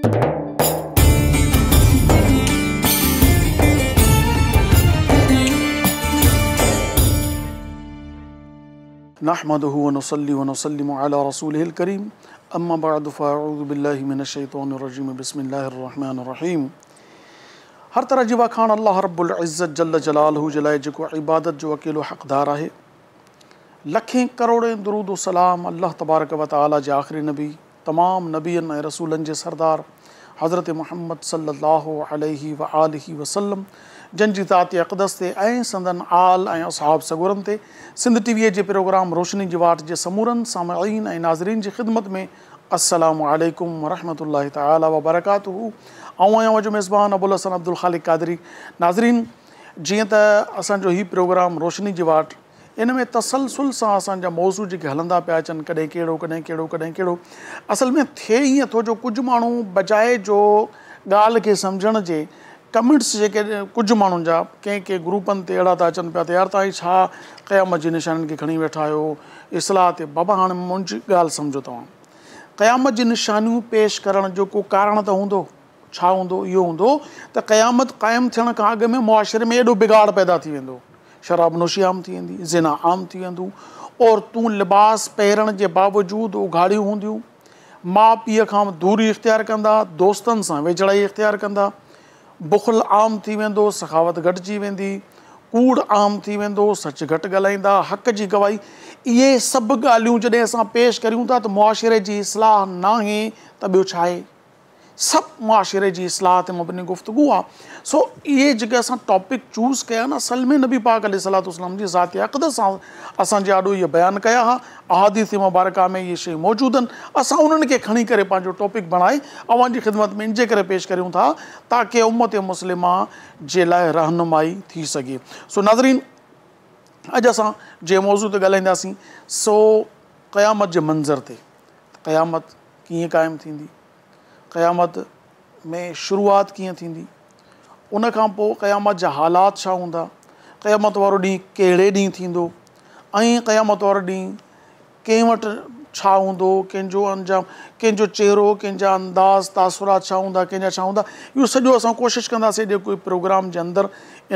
نحمده ونصلي ونسلم على رسوله الڪريم اما بعد فاعوذ بالله من الشيطان الرجيم بسم الله الرحمن الرحيم هر طرح جي واکاڻ الله رب العزت جل جلاله جي لاء جيڪو عبادت جو اڪيلو حقدار آهي. لکين ڪروڙين درود و سلام الله تبارڪ و تعالي جي آخري نبي، تمام نبين ۽ رسولن جي سردار حضرت محمد صلي الله عليه وآله وسلم جن جي ذات اقدس تي ۽ سندن آل ۽ اصحاب سڳورن تي. سنڌ ٽي وي جي پروگرام روشني جي واٽ جي سمورن سامعين ۽ ناظرين جي خدمت ۾ السلام عليڪم ورحمة الله تعالي وبرڪاته. آئون آهيان اوهان جو ميزبان ابوالحسن عبدالخالق قادري. ناظرين جيئن ته اسان جو هي پروگرام روشني جي واٽ ان ۾ تسلسل سان اسان جا موضوع جيڪي هلندا پيا اچن ڪڏهن ڪهڙو ڪڏهن ڪهڙو ڪڏهن ڪهڙو اصل ۾ ٿئي ائين ٿو جو ڪجهه ماڻهو بجاء جو ڳالهه کي سمجهڻ جي ڪمينٽس جيڪي ڪجهه ماڻهن جا ڪنهن ڪنهن گروپن تي اهڙا ٿا اچن پيا ته يار توهان هي ڇا قيامت جي نشانين کي کڻي ويٺا آهيو اصلاح تي بابا هاڻي منهنجي ڳالهه سمجهو توهان قيامت جي نشانيون پيش ڪرڻ جو ڪو ڪارڻ ته هوندو ڇا هوندو؟ اهو هوندو ته قيامت قائم ٿيڻ کان اڳ ۾ معاشري ۾ ايڏو بگاڙ پيدا ٿي ويندو، شراب نوشي عام ٿي ويندي، زنا عام ٿي ويندو، عورتون لباس پهرڻ جي باوجود اگهاڙيون هونديون، ماء پيء کان دوري اختيار ڪندا، دوستن سان ويجهڙائي اختيار ڪندا، بخل عام ٿي ويندو، سخاوت گهٽجي ويندي، ڪوڙ عام ٿي ويندو، سچ گهٽ ڳالهائيندا، حق جي گواهي، اهي سڀ ڳالهيون جڏهن اسان پيش ڪريون ٿا ته معاشري جي اصلاح ناهي ته ٻيو ڇا آهي؟ سڀ معاشري جي اصلاح تي مبني گفتگو آ. سو اهي جيڪي اسان ٽاپڪ چوز ڪيا نه اصل ۾ نبي پاڪ عليه الصلوة والسلام جي ذات اقدس سان اسان جي آڏو اهي بيان ڪيا ها، احاديث مبارڪه ۾ اهي شيون موجود آهن، اسان انهن کي کڻي ڪري پنهنجو ٽاپڪ بڻائي اوهان جي خدمت ۾ ان جي ڪري پيش ڪريون ٿا تاڪه امت مسلمه جي لاء رهنمائي ٿي سگهي. سو ناظرين اڄ اسان جنهن موضوع تي ڳالهائينداسين سو قيامت جي منظر تي قيامت ڪيئن قائم ٿيندي، قيامت ۾ شروعات ڪيئن ٿيندي، ان کان پوء قيامت جا حالات ڇا هوندا، قيامت وارو ڏينهن ڪهڙي ڏينهن ٿيندو ۽ قيامت وارو ڏينهن ڪنهن وٽ ڇا هوندو، ڪنهن جو انجام، ڪنهن جو چهرو، ڪنهن جا انداز، تاثرات ڇا هوندا، ڪنهن جا ڇا هوندا، اهو سڄو اسان ڪوشش ڪنداسين اڄوڪي پروگرام جي اندر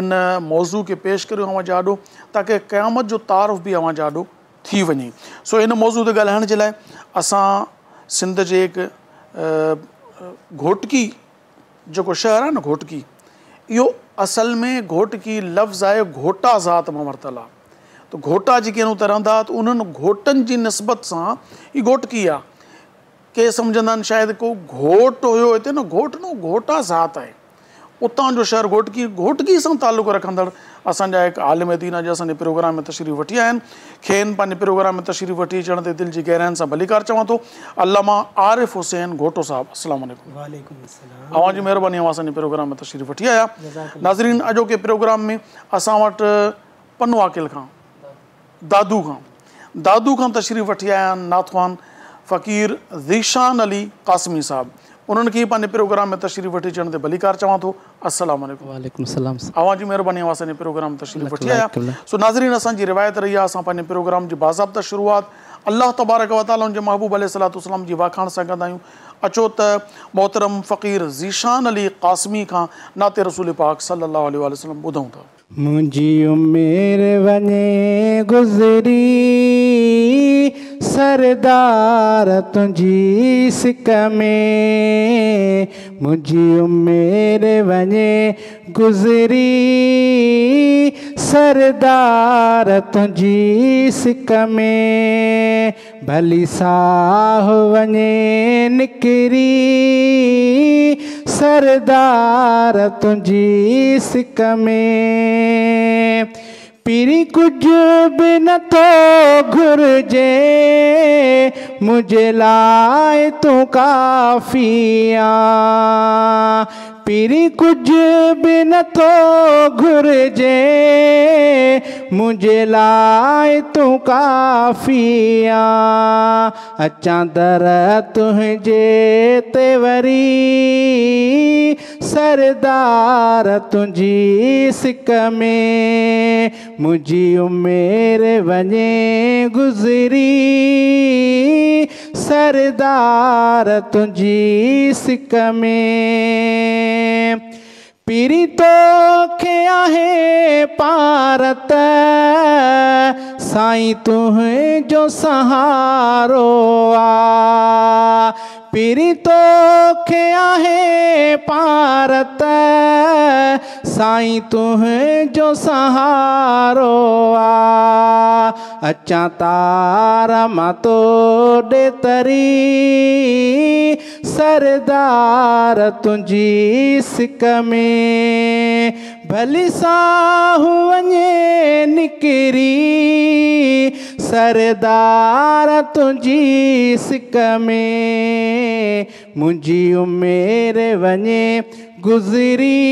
ان موضوع کي پيش ڪريون اوهان جي آڏو تاڪه قيامت جو تعارف به اوهان جي آڏو ٿي وڃي. سو ان موضوع تي ڳالهائڻ جي لاء اسان سنڌ جي هڪ گهوٽڪي جيڪو شهر آهي نه گهوٽڪي اهو اصل ۾ گهوٽڪي لفظ آهي گهوٽا ذات مان ورتل آهي ته گهوٽا جيڪي آهن اتي رهندا ته انهن گهوٽن جي نسبت سان هي گهوٽڪي آهي. ڪي سمجهندا آهن شايد ڪو گهوٽ هيو هتي نه گهوٽ نه گهوٽا ذات آهي. اتان جو شهر گهوٽڪي، گهوٽڪي سان تعلق رکندڙ اسان جا هڪ عالم دين اڄ اسان جي پروگرام ۾ تشريف وٺي آيا آهن. کين پنهنجي پروگرام ۾ تشريف وٺي اچڻ تي دل جي گهراين سان ڀليڪار چوان ٿو. علامه عارف حسين گهوٽو صاحب السلام عليڪم. وعليڪم السلام. اوهان جي مهرباني اوهان اسان جي پروگرام ۾ تشريف وٺي آيا. ناظرين اڄوڪي پروگرام ۾ اسان وٽ پنو عاقل کان دادو کان دادو کان تشريف وٺي آيا آهن نعت خوان فقير ذيشان علي قاسمي صاحب انهن کي پنهنجي پروگرام ۾ تشريف وٺي اچڻ تي ڀليڪار چوان ٿو السلام عليڪم. وعليڪم السلام. اوهان جي مهرباني اوهان اسان جي پروگرام ۾ تشريف وٺي آيا. سو ناظرين اسان جي روايت رهي آهي اسان پنهنجي پروگرام جي باضابطه شروعات الله تبارڪ و تعالي ان جي محبوب عليه الصلوة والسلام جي واکاڻ سان ڪندا آهيون اچو ته محترم فقير ذيشان علي قاسمي کان نعت رسول پاڪ صلي الله عليه واٰله وسلم ٻڌون ٿا. منهنجي عمر وڃي گذري سردار تنهنجي سڪ ۾، منهنجي عمر وڃي گذري سردار تنهنجي سڪ ۾، ڀلي ساهه وڃي نڪري سردار تنهنجي سڪ ۾. پرين ڪجهه به نٿو گهرجي منهنجي لاء تون ڪافي آن. پرين ڪجهه به نٿو گهرجي منهنجي لاء تون ڪافي آن. اچان در تنهنجي تي وري سردار تنهنجي سڪ ۾، منهنجي عمر وڃي گذري सरदार तुंहिंजी सिक में। पीरी तोखे आहे पारत, साईं तुंहिंजो सहारो आ। पीरी तोखे आहे पारत, साईं तुंहिंजो सहारो आ। अचां तार मां तोॾे तरी, सरदार तुंहिंजी सिक में। भली साहू वञे निकिरी, सरदार तुंहिंजी सिक में। मुंहिंजी उमिरि वञे गुज़री,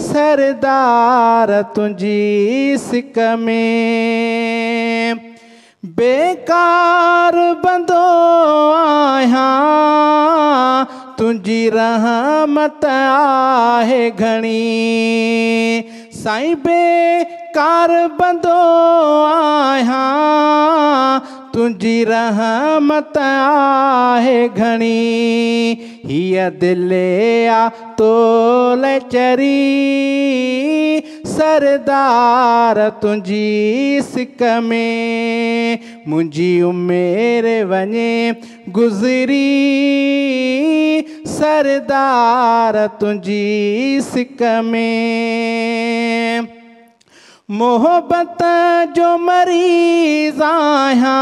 सरदार तुंहिंजी सिक में। बेकार बंदो आहियां, तुंहिंजी रहमत आहे घणी। साईं बेकार बंदो आहियां, तुंहिंजी रहमत आहे घणी। हीअ दिलि आ तो लाइ चरी, सरदार तुंहिंजी सिक में। मुंहिंजी उमिरि वञे गुज़री, सरदार तुंहिंजी सिक में। मोहबत जो मरीज़ आहियां,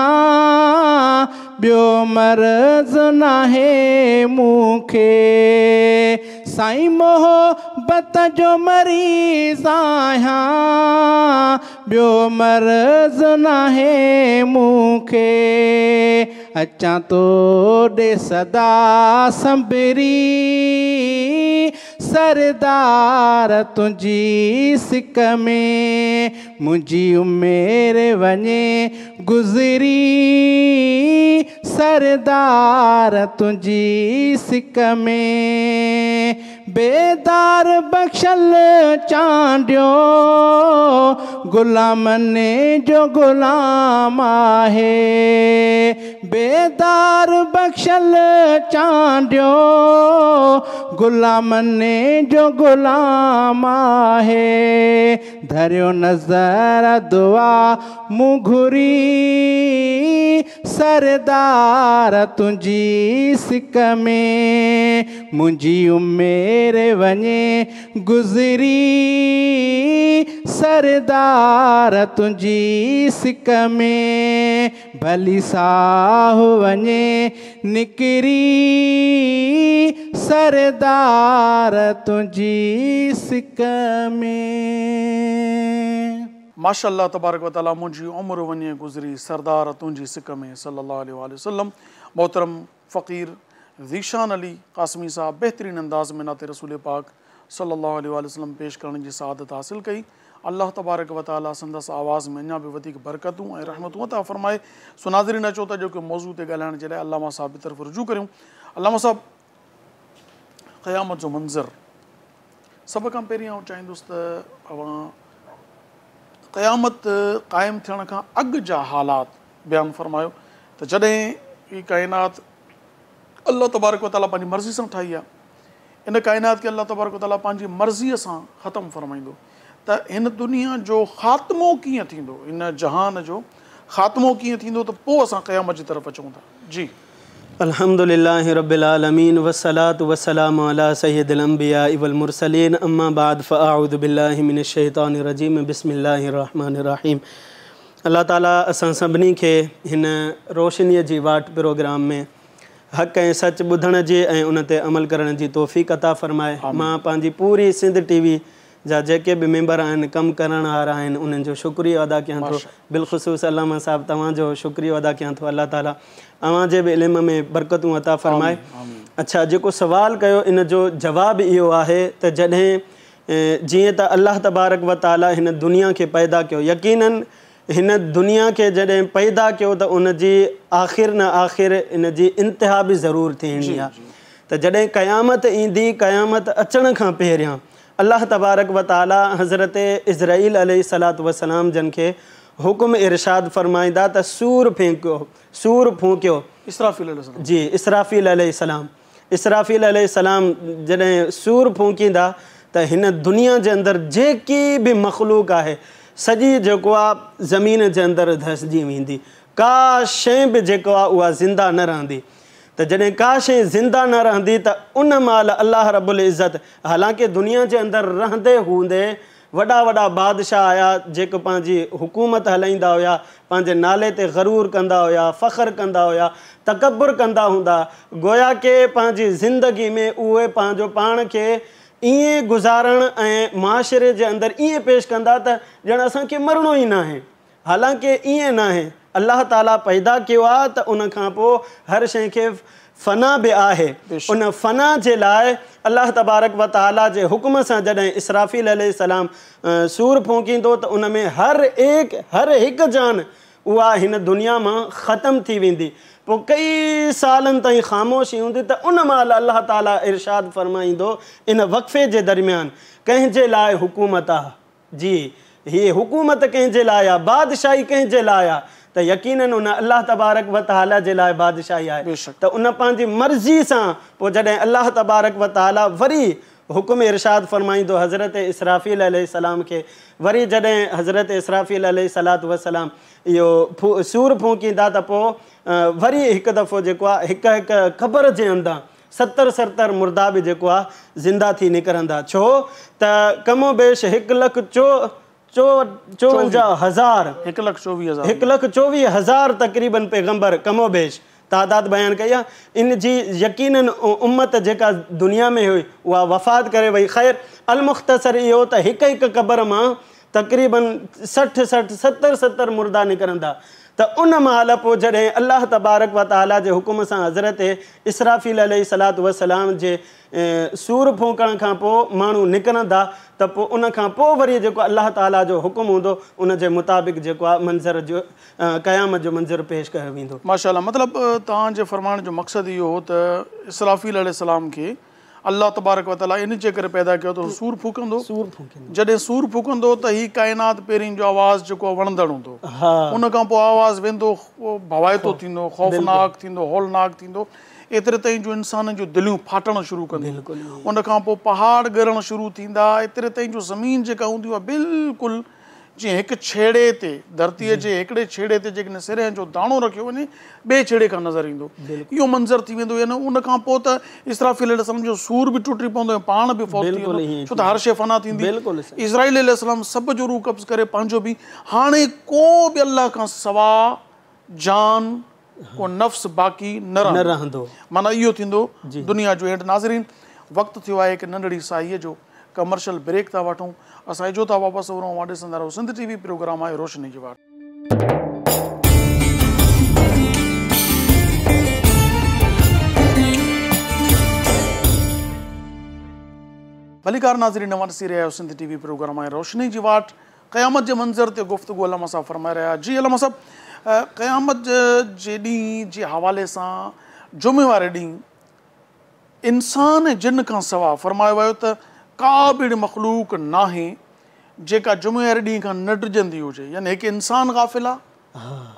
ॿियो मर्ज़ नाहे मूंखे। साईं मोहबत जो मरीज़ आहियां, ॿियो मर्ज़ नाहे मूंखे। अचां तोॾे सदा संभरी, सरदार तुंहिंजी सिक में। मुंहिंजी उमिरि वञे गुज़री, सरदार तुंहिंजी सिक में। बेदार बख्शल चांडियो, गुलामनि जो गुलाम आहे। बेदार बख्शल चांडियो, गुलामनि जो गुलाम आहे। धरियो नज़र दुआ मूं घुरी, सरदार तुंहिंजी सिक में। मुंहिंजी उमिरि वञे गुज़री, सरदार तुंहिंजी सिक में। भली साहू वञे निकिरी, सरदार तुंहिंजी सिक में। माशाअल्लाह तबारक व तआला, मुंहिंजी उमिरि वञे गुज़री सरदार तुंहिंजी सिक में, सल्लल्लाहु अलैहि वसल्लम। मोहतरम फ़क़ीर ज़ीशान अली क़ासमी साहब बेहतरीन अंदाज़ में नाते रसूल पाक सल्लल्लाहु अलैहि वसल्लम पेश करण जी सआदत हासिल कई। अल्लाह तबारक व तआला संदसि आवाज़ में अञा बि वधीक बरकतूं ऐं रहमतूं अता फरमाए। सो नाज़रीन, अचो त अॼोके मौज़ू ते ॻाल्हाइण जे लाइ अल्लामा साहब जी तरफ़ रुजू करियूं। अल्लामा साहब, क़यामत जो मंज़र सभ खां पहिरीं आउं चाहींदुसि त तव्हां क़यामत क़ाइम थियण खां अॻु जा हालात बयानु फरमायो त जॾहिं हीअ काइनात अल्लाह तबारक व तआला पंहिंजी मर्ज़ी सां ठाही आहे, इन काइनात खे अल्लाह तबारक व तआला पंहिंजी मर्ज़ीअ सां ख़तमु फरमाईंदो, त हिन दुनिया जो ख़ात्मो कीअं थींदो, हिन जहान जो ख़ात्मो कीअं थींदो, त पोइ असां क़यामत जी तरफ़ अचूं था। जी। अल्हम्दुलिल्लाहि रब्बिल आलमीन वस्सलातु वस्सलामु अला सय्यिदिल अंबिया वल मुरसलीन, अम्मा बाद फ़अऊज़ु बिल्लाहि मिनश शैतानिर रजीम, बिस्मिल्लाहिर रहमानिर रहीम। अल्लाह ताला असां सभिनी खे हिन रोशनीअ जी वाट प्रोग्राम में हक़ ऐं सच ॿुधण जे ऐं उन ते अमल करण जी तौफ़ीक़ अता फ़रमाए। मां पंहिंजी पूरी सिंध टीवी जा जेके बि मेंबर आहिनि, कमु करण वारा आहिनि, उन्हनि जो शुक्रियो अदा कयां थो। बिलख़ुसूस अल्लामा साहब तव्हांजो शुक्रियो अदा कयां थो। अल्लाह ताला अव्हांजे बि इल्म में बरकतूं अता फ़रमाए। अच्छा, जेको सवाल कयो इन जो जवाबु इहो आहे त जॾहिं जीअं त अल्लाह तबारक व तआला हिन दुनिया खे पैदा कयो, यकीनन हिन दुनिया खे जॾहिं पैदा कयो त उन जी आख़िर न आख़िर इन जी इंतिहा बि ज़रूरु थियणी आहे। त जॾहिं क़यामत ईंदी, क़यामत अचण खां पहिरियां अल्लाह तबारक व तआला हज़रत इस्राईल अलैहिस्सलातु वस्सलाम जन खे हुकुम इरशाद फरमाईंदा त सूर फेंकियो, सूर फूंकियो। इसराफ़ील अलैहिस्सलाम। जी, इसराफ़ील अलैहिस्सलाम। इसराफ़ील अलैहिस्सलाम जॾहिं सूर फूंकींदा त हिन दुनिया जे अंदरि जेकी बि मख़लूक आहे सॼी जेको आहे ज़मीन जे अंदरि धसिजी वेंदी, का शइ बि जेको आहे उहा ज़िंदा न रहंदी। त जॾहिं का शइ ज़िंदा न रहंदी त उन महिल अलाह रबुल इज़त, हालांकि दुनिया जे अंदरि रहंदे हूंदे वॾा वॾा बादशाह आया जेको पंहिंजी हुकूमत हलाईंदा हुया, पंहिंजे नाले ते गरूर कंदा हुया, फ़ख़्र कंदा हुया, तकबुर कंदा हूंदा, गोया के पंहिंजी ज़िंदगी में उहे पंहिंजो पाण खे ईअं गुज़ारण ऐं मुआशिरे जे अंदरि ईअं पेश कंदा त ॼण असांखे मरणो ई न आहे। हालांकि ईअं न आहे, अलाह ताला पैदा कयो आहे त उन खां पोइ हर शइ खे फना बि आहे। उन फना जे लाइ अलाह तबारक व तआला जे हुक्म सां जॾहिं इसराफ़ील अलैहिस्सलाम सूर फूंकींदो त उन में हर हिकु जान उहा हिन दुनिया मां ख़तमु थी वेंदी। पोइ कई सालनि ताईं ख़ामोशी हूंदी त उन महिल अलाह ताला इरशाद फरमाईंदो इन वक़्फ़े जे दरमियान कंहिंजे लाइ हुकूमत आहे? जी, हीअ हुकूमत कंहिंजे लाइ आहे? बादशाही कंहिंजे लाइ आहे? त यकीनन उन अलाह तबारक व तआला जे लाइ बादशाही आहे। त उन पंहिंजी मर्ज़ी सां पोइ जॾहिं अलाह तबारक व तआला वरी हुकुम इरशाद फरमाईंदो हज़रत इसराफ़ील अलैहिस्सलाम खे, वरी जॾहिं हज़रत इसराफ़ील अलैहिस्सलातु वस्सलाम इहो सूर फूंकींदा त पोइ वरी हिकु दफ़ो जेको आहे हिकु हिकु क़बर जे अंदरि 70 70 मुर्दा बि जेको आहे ज़िंदा थी निकिरंदा। छो त कमो बेश 1,54,000 1,24,000 1,24,000 तक़रीबन पैगंबर कमो बेश तादाद बयान कई आहे। इन जी यकीनन उम्मत जेका दुनिया में हुई उहा वफ़ात करे वई। ख़ैर अल-मुख़्तसर इहो त हिकु हिकु क़बर मां तक़रीबन 60 60 70 70 मुर्दा निकिरंदा। त उन महिल पोइ जॾहिं अलाह तबारक व तआला जे हुकुम सां हज़रत इसराफ़ील अलैहिस्सलातु वस्सलाम जे सूर फूंकण खां पोइ माण्हू निकिरंदा त पोइ उन खां पोइ वरी जेको अलाह ताला जो हुकुम हूंदो उन जे मुताबिक़ जेको आहे मंज़र जो क़यामत जो मंज़र पेश कयो वेंदो। माशाअल्लाह, मतिलबु तव्हांजे फरमाइण जो मक़सदु इहो हो त इसराफ़ील अलैहिस्सलाम खे अलाह तबारक व तआला इन जे करे पैदा कयो त सूर फूंकंदो, जॾहिं सूर फूंकंदो त हीउ काइनात पहिरीं जो आवाज़ जेको वणंदड़ हूंदो, उन खां पोइ आवाज़ वेंदो भवाइतो थींदो, ख़ौफ़नाक थींदो, हौलनाक थींदो, एतिरे ताईं जो इंसाननि जूं दिलियूं फाटणु शुरू कंदियूं। उन खां पोइ पहाड़ ॻरण शुरू थींदा, एतिरे ताईं जो ज़मीन जेका हूंदी उहा बिल्कुलु जीअं हिकु छेड़े ते, धरतीअ जे हिकिड़े छेड़े ते जेकॾहिं सिर जो दाणो रखियो वञे ॿिए छेड़े खां नज़र ईंदो, इहो मंज़र थी वेंदो। यानी उन खां पोइ त इसराफ़ील अलैहिस्सलाम जो सूर बि टुटी पवंदो ऐं पाण बि फौत थी वेंदो, छो त हर शइ फना थींदी। इस्राईल अलैहिस्सलाम सभु जो रूह कब्ज़ करे पंहिंजो बि, हाणे को बि अलाह खां सवा जान को नफ़्स बाक़ी न रहंदो, माना इहो थींदो दुनिया जो एंड। नाज़रीन, वक़्तु थियो आहे हिकु नंढड़ी साहीअ जो, कमर्शियल ब्रेक था वठूं, असां जो था वापसि वरूं। उहा ॾिसंदा रहो सिंध टीवी, प्रोग्राम आहे रोशनी जी वाट। भलीकार नाज़रीन, नवां ॾिसी रहिया आहियो सिंध टीवी, प्रोग्राम आहे रोशनी जी वाट। क़यामत जे मंज़र ते गुफ़्तगू अलामा साहब फरमाए रहिया। जी अलामा साहब, क़यामत जे ॾींहुं जे हवाले सां जुमे वारे ॾींहुं इंसान ऐं जिन खां सवाइ फरमायो वियो त का बि अहिड़ी मख़लूक नाहे जेका जुमे वारे ॾींहुं खां न डिॼंदी हुजे। यानी हिकु इंसान ग़ाफ़िल आहे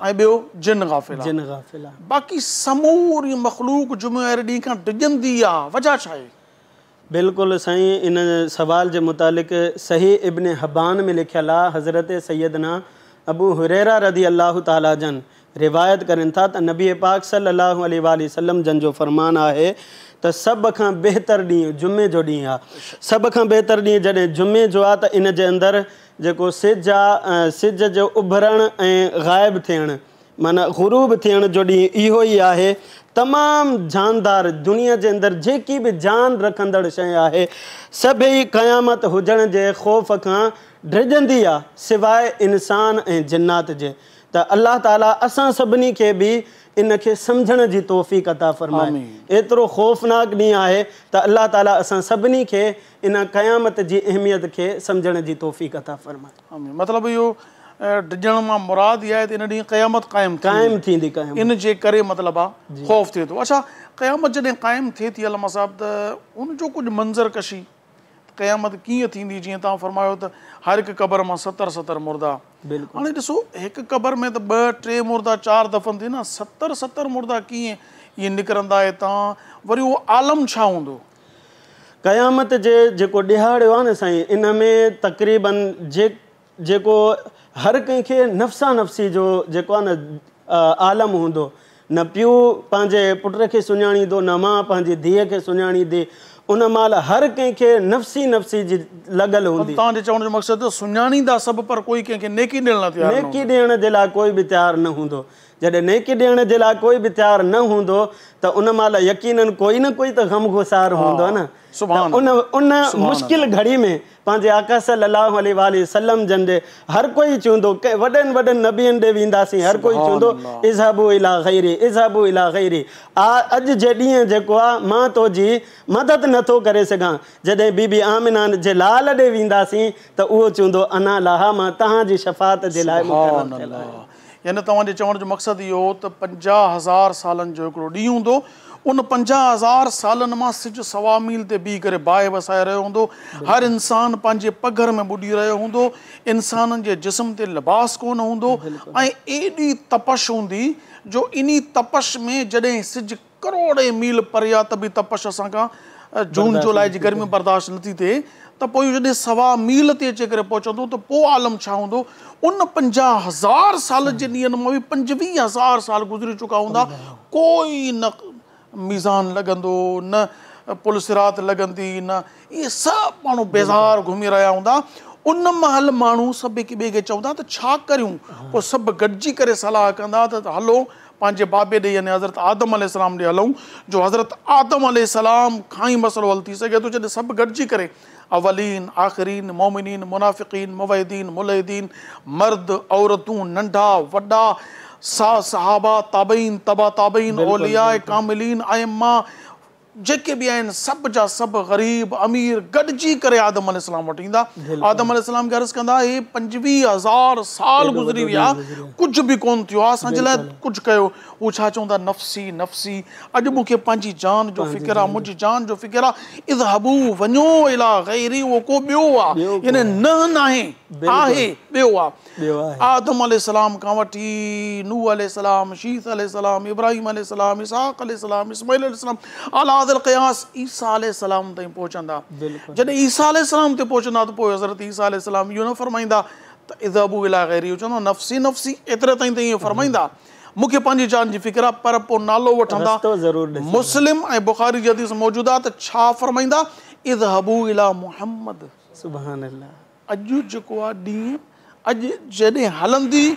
ऐं ॿियो जिन ग़ाफ़िल आहे, जिन ग़ाफ़िल आहे, बाक़ी समूरी मख़लूक जुमे वारे ॾींहुं खां डिॼंदी आहे। वजह छा आहे? बिल्कुलु साईं, इन सवाल जे मुतालिक़ सही इब्न हबान में लिखियल आहे। हज़रत सैयदना अबू हुरैरा रदी अल्लाह ताला जन रिवायत कनि था त नबी पाक सल्लल्लाहु अलैहि वसल्लम जन जो फरमान आहे त सभ खां बहितर ॾींहुं जुमे जो ॾींहुं आहे। सभ खां बहितर ॾींहुं जॾहिं जुमे जो आहे त इन जे अंदरि जेको सिज आहे, सिज जो उभरणु ऐं ग़ाइब थियणु माना ग़ुरूब थियण जो ॾींहुं इहो ई आहे। तमामु जानदार दुनिया जे अंदरि जेकी बि जान रखंदड़ शइ आहे सभई क़यामत हुजण जे ख़ौफ़ खां डिॼंदी आहे सिवाइ इंसान ऐं जिन्नात जे। त अलाह ताला असां सभिनी खे बि इन खे सम्झण जी तौफ़ीक़ अता फरमाए। एतिरो ख़ौफ़नाक ॾींहुं आहे त अलाह ताला असां सभिनी खे इन क़यामत जी अहमियत खे सम्झण जी तौफ़ीक़ अता फरमाए। मतिलबु इहो डिॼण मां मुराद इहा आहे त इन ॾींहुं क़यामत क़ाइमु थींदी, इन जे करे मतिलबु आहे ख़ौफ़ थिए थो। अच्छा, क़यामत जॾहिं क़ाइमु थिए थी अलामा साहब त उनजो कुझु मंज़र कशी قيامت ڪيئن ٿيندي؟ جيئن توهان فرمايو ته هر هڪ قبر مان ستر ستر مردا. هاڻي ڏسو هڪ قبر ۾ ته ٻه ٽي مردا چار دفن ٿيندا، ستر ستر مردا ڪيئن اهي نڪرندا هتان؟ وري اهو عالم ڇا هوندو؟ قيامت جي جيڪو ڏهاڙو آهي نه سائين ان ۾ تقريبن جي جيڪو هر ڪنهن کي نفسا نفسي جو جيڪو آهي نه عالم هوندو، نه پيء پنهنجي پٽ کي سڃاڻيندو نه ماء پنهنجي ڌيء کي سڃاڻيندي، ان مهل هر ڪنهن کي نفسي نفسي جي لڳل هوندي. توهان جي چوڻ جو مقصد ته سڃاڻيندا سڀ پر ڪوئي ڪنهن کي نيڪي ڏيڻ لاء تيار نه هوندو. نيڪي ڏيڻ جي لاء ڪوئي به تيار نه هوندو. جڏهن نيڪي ڏيڻ جي لاء ڪوئي به تيار نه هوندو ته ان مهل يقينن ڪوئي نه ڪوئي ته غمگسار هوندو نه. ته ان ان مشڪل گهڙي ۾ پنهنجي آقا صلّي اللّٰه عليه واٰله وسلّم جن ڏي هر ڪوئي چوندو، ڪنهن وڏن وڏن نبين ڏي وينداسين، هر ڪوئي چوندو، اذهبوا الي غيري، اذهبوا الي غيري، آ اڄ جي ڏينهن جيڪو آ مان تو جي مدد نه ٿو ڪري سگهان. جڏهن بي بي آمنه جي لال ڏي وينداسين ته اهو چوندو، انا لها، مان توهان جي شفاعت جي لاء مقرر سبحان ٿيل آهيان. الله يعني توهان جي چوڻ جو مقصد اهو هو ته 50,000 سالن جو هڪڙو ڏينهن هوندو، ان 50,000 سالن مان سج سوا ميل تي بيهي ڪري باهه وسائي رهيو هوندو، هر انسان پنهنجي پگهر ۾ ٻڏي رهيو هوندو، انسانن جي جسم تي لباس ڪونه هوندو ۽ ايڏي تپش هوندي جو انهي تپش ۾ جڏهن سج ڪروڙين ميل پري آ ته به تپش اسان کان جون جولاء جي گرمي برداشت نٿي ٿئي ته پوء اهو جڏهن سوا ميل تي اچي ڪري پهچندو ته پوء عالم ڇا هوندو؟ ان 50,000 سال جي ڏينهن مان به 25,000 سال گذري چڪا هوندا، ڪوئي نه ميزان لڳندو، نه پل صراط لڳندي، نه اهي سڀ ماڻهو بيزار گهمي رهيا هوندا. ان مهل ماڻهو سڀ هڪ ٻئي کي چوندا ته ڇا ڪريون؟ پوء سڀ گڏجي ڪري صلاح ڪندا ته هلو پنهنجي بابي ڏي يعني حضرت آدم عليه السلام ڏي هلون جو حضرت آدم عليه السلام کان ئي مسئلو حل ٿي سگهي ٿو. جڏهن سڀ گڏجي ڪري اولين، آخرين، مؤمنين، منافقين، موحدين، ملحدين، مرد، عورتون، ننڍا، وڏا، صحابه، تابعين، تبع تابعين، اولياء ڪاملين، ائمه، جيڪي به آهن سڀ جا سڀ غريب امير گڏجي ڪري آدم عليه السلام وٽ ايندا. آدم عليه السلام کي عرض ڪندا هي 25,000 سال گذري ويا ڪجهه به ڪونه ٿيو آهي اسان جي لاء ڪجهه ڪيو. هو ڇا چوندا نفسي نفسي اڄ مون کي پنهنجي جان جو فڪر آهي منهنجي جان جو فڪر آهي اذهبوا وڃو الي غيري اهو ڪو ٻيو آهي يعني نه ناهي آهي ٻيو آهي. آدم عليه السلام کان وٺي نوح عليه السلام، شيث عليه السلام، ابراهيم عليه السلام، اسحاق عليه السلام، اسماعيل عليه السلام، علي هذا القياس عيسيٰ عليه السلام تائين پهچندا. جڏهن عيسيٰ عليه السلام تي پهچندا ته پوء حضرت عيسيٰ عليه السلام اهو نه فرمائيندا ته اذهبوا الي غيري، هو چوندا نفسي نفسي ايتري تائين ته ائين فرمائيندا مون کي پنهنجي جان جي فڪر آهي پر پوء نالو وٺندا. مسلم ۽ بخاري جي حديث موجود آهي ته ڇا فرمائيندا اذهبوا الي محمد. سبحان الله. اڄ جيڪو آ ڏينهن، اڄ جڏهن هلندي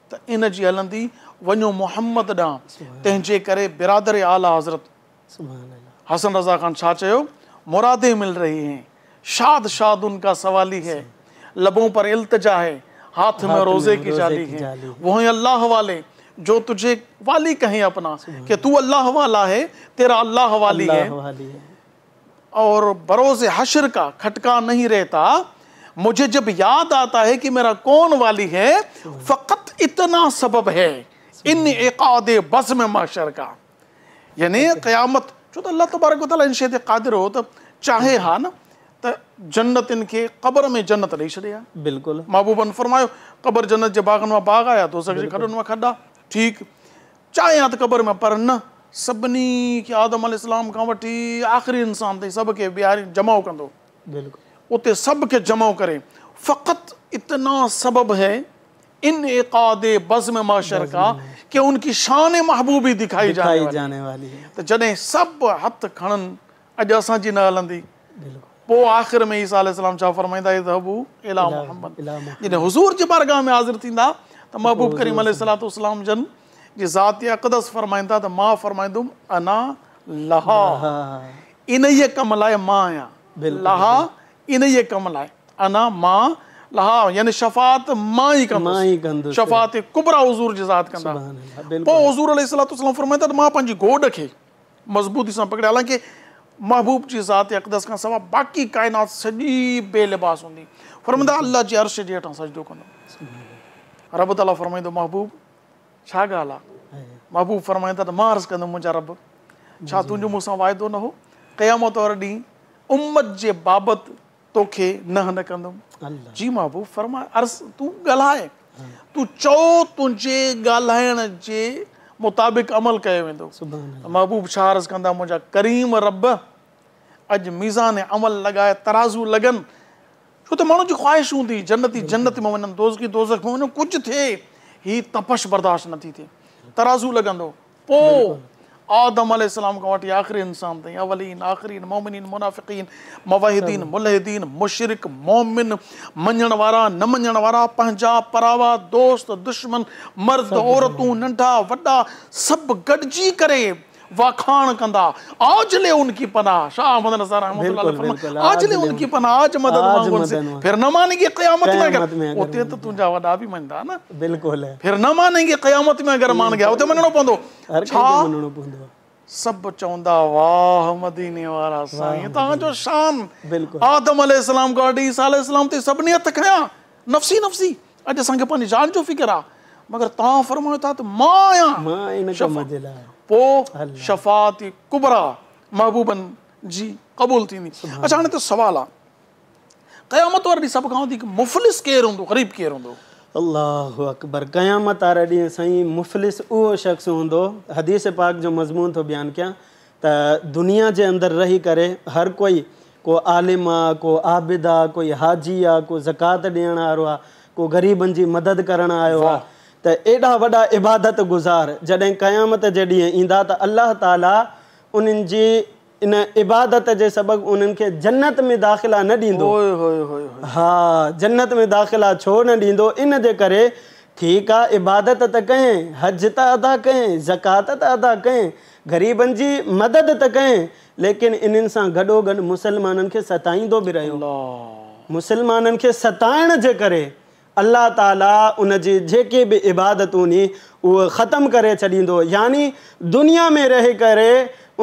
ته ان جي هلندي، وڃو محمد ڏانهن. تنهن جي ڪري برادر اعليٰ حضرت حسن رضا خان ڇا چيو، مرادين مل رهي هين، شاد شاد ان ڪا سوالي هي، لبون پر التجا هي، هاٿ ۾ روزي ڪي جالي هي، وو هين الله والي، جو تجهي والي ڪهين اپنا، ڪه تو الله والا هي، تيرا الله والي هي. اور بروز حشر کا کھٽڪا نهين رهتا، مجهي جب ياد آتا هي ڪه ميرا ڪون والي هي، فقط اتنا سبب هي انعقاد بزم محشر کا. يعني قيامت ڇو ته الله تبارڪ و تعالي ان شيء تي قادر هو ته چاهي ها نه ته جنتين کي قبر ۾ جنت ڏئي ڇڏي ها. بلڪل. محبوبن فرمايو قبر جنت جي باغن مان باغ آ يا دوزخ جي کڏن مان کڏ آ. ٺيڪ. چاهي ها ته قبر ۾ پر نه، سڀني کي آدم عليه السلام کان وٺي آخري انسان تائين سڀ کي بيهاري جمع ڪندو. اتي سڀ کي جمع ڪري فقط اتنا سبب هي انعقاد بزم محشر کا ڪه ان ڪي شان محبوبي دکائي جاني والي هي. ته جڏهن سڀ هٿ کڻن اڄ اسان جي نه هلندي. پوء آخر ۾ عيسيٰ عليه السلام ڇا فرمائيندا اذهبوا الي محمد جڏهن حضور جي بارگاهه ۾ حاضر ٿيندا ته محبوب ڪريم عليه الصلوة والسلام جن جي ذات اقدس فرمائيندا ته مان فرمائيندم انا لها انهيء ڪم لاء مان آهيان لها انهيء ڪم لاء انا مان لها يعني شفاعت مان ئي ڪندس شفاعت ڪبريٰ حضور جي ذات ڪندا پوء حضور عليه الصلوة والسلام فرمائيندا ته مان پنهنجي گوڏ کي مضبوطي سان پڪڙي حالانڪه محبوب جي ذات اقدس کان سوا باقي ڪائنات سڄي بي لباس هوندي. فرمائيندا الله جي عرش جي هيٺان سجدو ڪندم. رب تعاليٰ فرمائيندو محبوب ڇا ڳالهه آ؟ محبوب فرمائيندا ته مان عرض ڪندم منهنجا رب ڇا تنهنجو مون سان واعدو نه هو قيامت واري ڏينهن امت جي بابت توکي نه نه ڪندم. جي محبوب فرماء، عرض تون ڳالهاء، تون چئو، تنهنجي ڳالهائڻ جي مطابق عمل ڪيو ويندو. محبوب ڇا عرض ڪندا؟ منهنجا ڪريم رب، اڄ ميزان عمل لڳائي، ترازو لڳن، ڇو ته ماڻهن جي خواهش هوندي جنتي جنت ۾ وڃن، دوزخي دوزخ ۾ وڃن، ڪجهه ٿئي هي تپش برداشت نٿي ٿئي. ترازو لڳندو، پوءِ آدم عليه السلام کان وٺي آخري انسان تائين، اولين آخرين، مومنين منافقين، موحدين ملحدين، مشرڪ مومن، مڃڻ وارا نه مڃڻ وارا، پنهنجا پراوا، دوست دشمن، مرد عورتون، ننڍا وڏا، سڀ گڏجي ڪري واکاڻ ڪندا، آج لي ان ڪي پناهه. شاهه احمد نصار رحمت الله عليه فرمائي، آج لي ان ڪي پناهه، آج مدد مانگ ان سي، ڦر نه مانينگي قيامت ۾ اگر. اتي ته تنهنجا وڏا به مڃندا نه. بلڪل. ڦر نه مانينگي قيامت ۾ اگر مان گيا. اتي مڃڻو پوندو. ڇا سڀ چوندا، واهه مديني وارا سائين، توهان جو شان. بلڪل. آدم عليه السلام کان وٺي عيسيٰ عليه السلام تائين سڀني هٿ کنيا، نفسي نفسي، اڄ اسان کي پنهنجي جان جو فڪر آهي، مگر توهان فرمايو ٿا ته مان آهيان. مان ان ڪم جي لاءِ. پوءِ شفاعت ڪبريٰ محبوبن جي قبول ٿيندي. اڇا، هاڻي ته سوال آهي، قيامت واري ڏينهن سڀ کان وڌيڪ مفلس ڪير هوندو، غريب ڪير هوندو؟ الله اڪبر. قيامت واري ڏينهن سائين مفلس اهو شخص هوندو، حديث پاڪ جو مضمون ٿو بيان ڪيان، ته دنيا جي اندر رهي ڪري هر ڪوئي، ڪو عالم آهي، ڪو عابد آهي، ڪوئي حاجي آهي، ڪو زڪوات ڏيڻ وارو آهي، ڪو غريبن جي مدد ڪرڻ آيو آهي، ته ايڏا وڏا عبادت گذار جڏهن قيامت جي ڏينهن ايندا ته الله تعاليٰ انهن جي ان عبادت جي سبب انهن کي جنت ۾ داخلا نه ڏيندو. ها، جنت ۾ داخلا ڇو نه ڏيندو؟ ان جي ڪري، ٺيڪ آهي، عبادت ته ڪئين، حج ته ادا ڪئين، زڪوات ته ادا ڪئين، غريبن جي مدد ته ڪئين، ليڪن انهن سان گڏو گڏ مسلمانن کي ستائيندو به رهيو. مسلمانن کي ستائڻ جي ڪري الله تعاليٰ ان جي جيڪي به عبادتون ني اهي ختم ڪري ڇڏيندو. يعني دنيا ۾ رهي ڪري